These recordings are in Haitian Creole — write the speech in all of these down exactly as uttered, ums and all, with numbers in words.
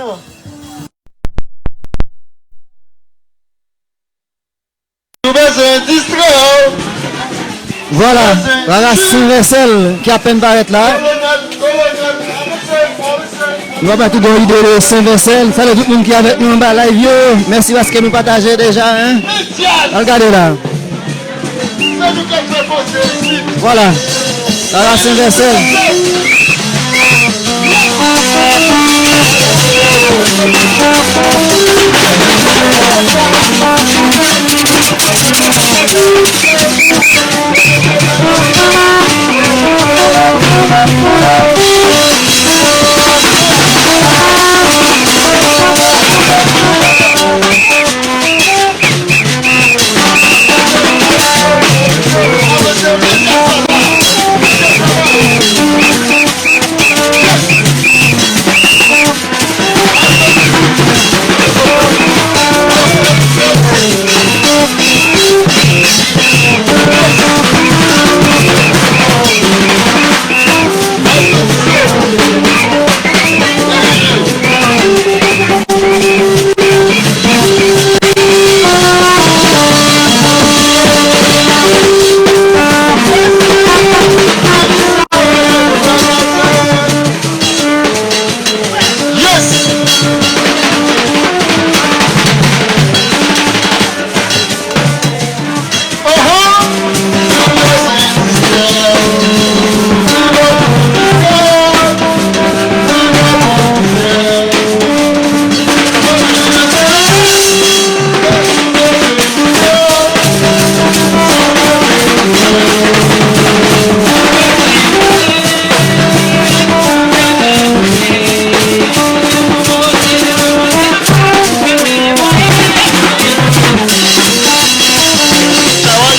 Nou bezwen distrè w. Vwala, Rara Senvèsèl ki apèn parèt la. Nou ap bay tout yon ide de Senvèsèl. Salye tout moun ki avèk nou anba live yo. Mèsi paske nou pataje deja, en. Al gade la. Vwala. Rara Senvèsèl.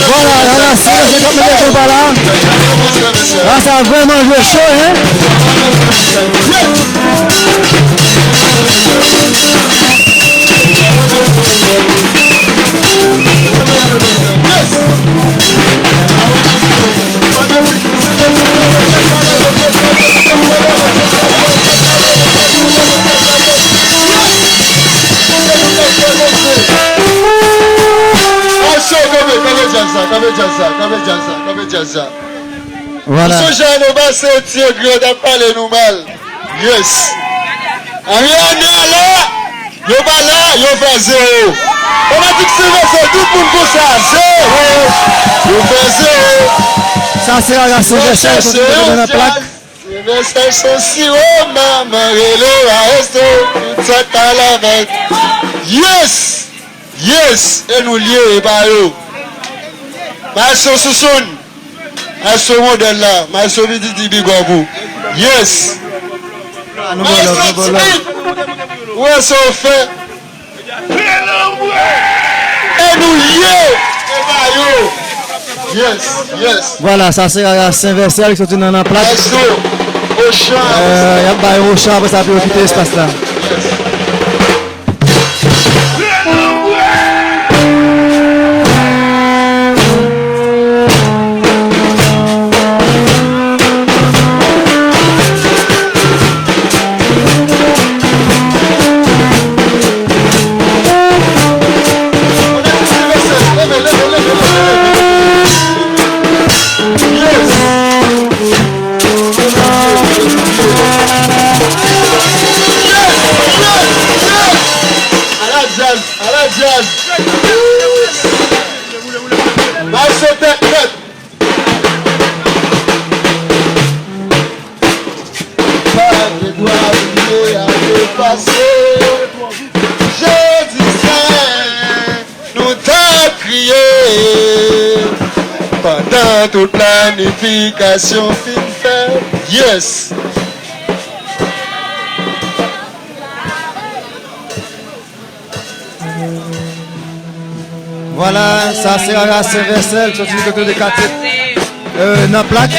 Vwala, la, la, se, se k ap mete konpa la. La, sa vrèman jwe cho, en. Atò, kanpe, kanpe djaz la, kanpe djaz la, kanpe djaz la, kanpe djaz la. Vwala. Ou sonje Anova se ti egri yo t ap pale nou mal. Yes. Ariana la, yo pa la, yo fè zewo. Fanatik Silvester, tout moun konsa, zewo. Yo fè zewo. Sa se Rara Silvester, soti kote nan plak. Silvester se siwo, manman rele w a resto, tout sa t al avèk. Yes! Yes! E nou l ye, e pa yo. Maestro Sousoun, maestro modèl la, maestro Vididi, big up ou. Yes! Maestro Tipi, ou wè sa w fè? E nou ye, e pa yo. Yes, yes. Vwala, sa se Rara Senvèsèl ki soti nan, nan plak. Maestro, Ochan. Euh, y ap bay Ochan apre sa pou yo kite espas la. Ala djaz, ala djaz. Maestro Tèt Nèt. Pa gen dwa bliye ane pase. Jodi sen, nou t ap kriye. Pandan tout planifikasyon fin fèt. Yes! Vwala, sa se Rara Senvèsèl, soti kote de katye, euh, nan plak.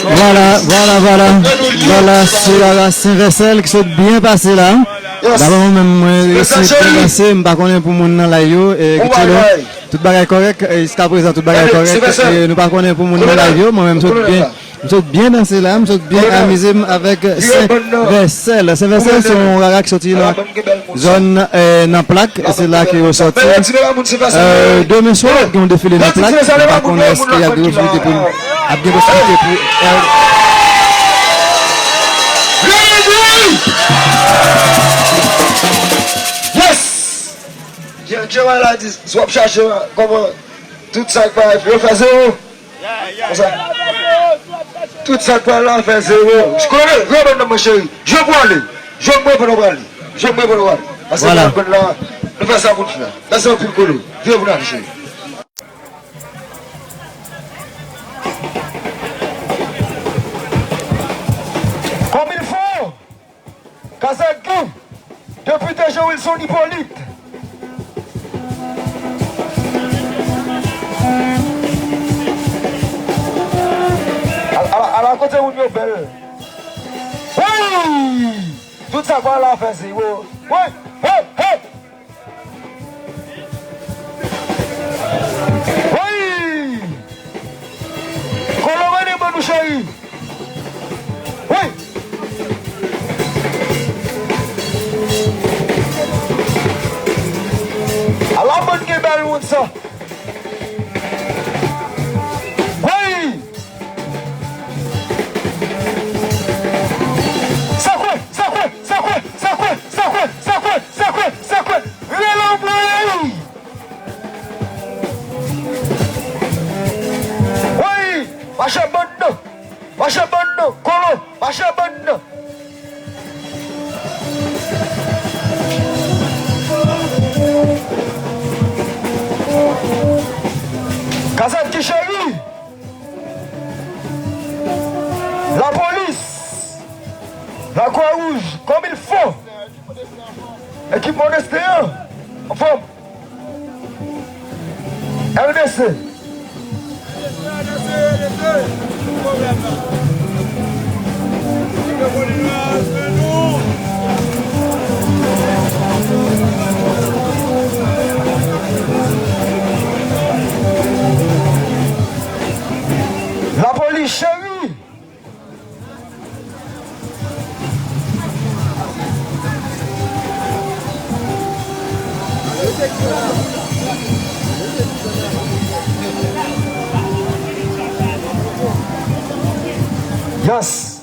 Vwala, vwala, vwala. Vwala, se Rara Sen Vèsèl ki sot byen pase la. Dabò mwen menm, mwen resi byen danse, m pa konnen pou moun nan live yo, e, kite lo. Tout bagay kòrèk, e, jiska prezan tout bagay kòrèk. E, nou pa konnen pou moun nan live yo, mwen menm m sot byen, m sot byen danse la, m sot byen amize m avèk Sen Vèsèl. Sen Vèsèl se yon rara ki soti nan zòn, e, nan Plak, e se la ke yo sòti. E, demen swa, ap gen yon defile nan Plak, m pa konnen èske y ap gen posiblite pou, ap gen posiblite pou, e, Yes! Djeway la di, si w ap chache kòman tout sa k pa yo fè zewo. Konsa. Tout sa k pa la fè zewo. Kolo, reponn nan mwen cheri. Jwe pou ale. Jwe mwen pandan w prale. Jwe mwen pandan w prale. Pase vwala. Reponn la. Nou fè sa pou n fè. Mèsi anpil Kolo. Vye pou n ale cheri. Comme il faut. Kazèk Guy, depite Jean Wilson Hyppolite. Ala, ala, ala kote moun yo bèl. Wi! Tout sa pa la fè zewo. Wi! Hey! Hey! Wi! Kolo mennen ban nou cheri. Wi! Ala bann gen bèl moun sa. Wi! Sakwe, sakwe, sakwe, sakwe, sakwe, sakwe, sakwe, sakwe, sakwe. Rele anmwey! Wi! Mache bann nan! Mache bann nan! Kolo! Mache bann nan! Kazèk Guy cheri! Lapolis! Lakwawouj! Comme il faut! Ekipman desteye an! Anfòm! L D C! Lapolis cheri! Yes.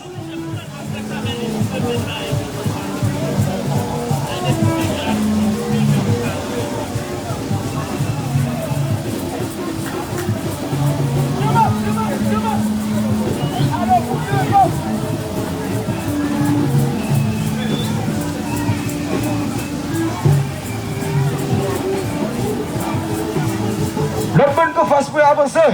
Lòt bann k anfas mwen avanse.